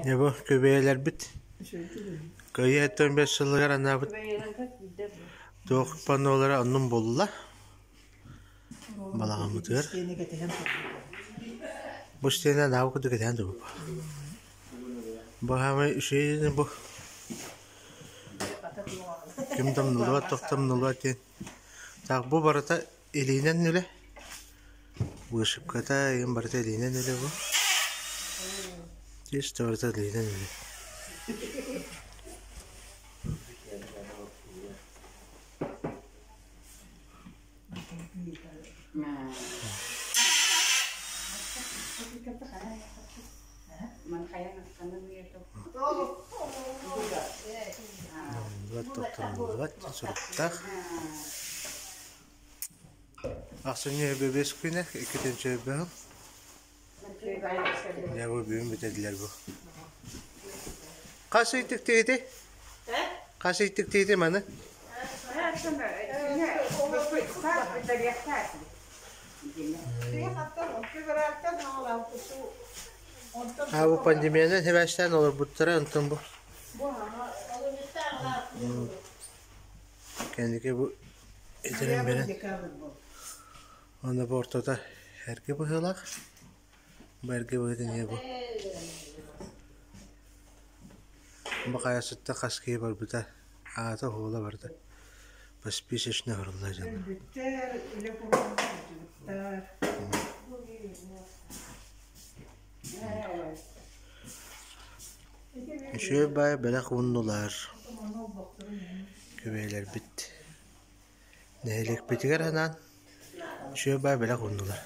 Дьэ бу күбэйэлэрбит Кыайыы 75 сылыгар анаабыт туох паннолара оннун булла балаҕаммытыгар. Бу истиэнэ анаабыт курдук кэтэһэн турбут. Бу хаамай үчүгэй бу ким да умнуллубат, туох да умнуллубат диэн. Так бу барыта илиинэн үлэ. Вышивката игин барыта илиинэн үлэ бу. Чисто барыта илиинэн үлэ. Туттарыллыбат суруктаах. Ахсынньы бэбиэс күнэ, иккитинчи быһыл. Дьэ бу бүгүн бүтэрдилэр бу. Хас ыйтыктыгыты? Хас ыйтыктыгыты маны? А бу пандемиянан сибээстээн олорбуттара онтон бу кэнники бу итирэн бэрэн уонна бу ортото эргэ быһыылаах бу эргэ быһыытын иһэ бу бу хайасытта хас киһи барбыта аата уһуола барыта по списочно оһоруллар дьон Үчүгэй баай бэлэх ууннулар Күбэйэлэрбит нэһилиэкпитигэр анаан үчүгэй баай бэлэх ууннулар.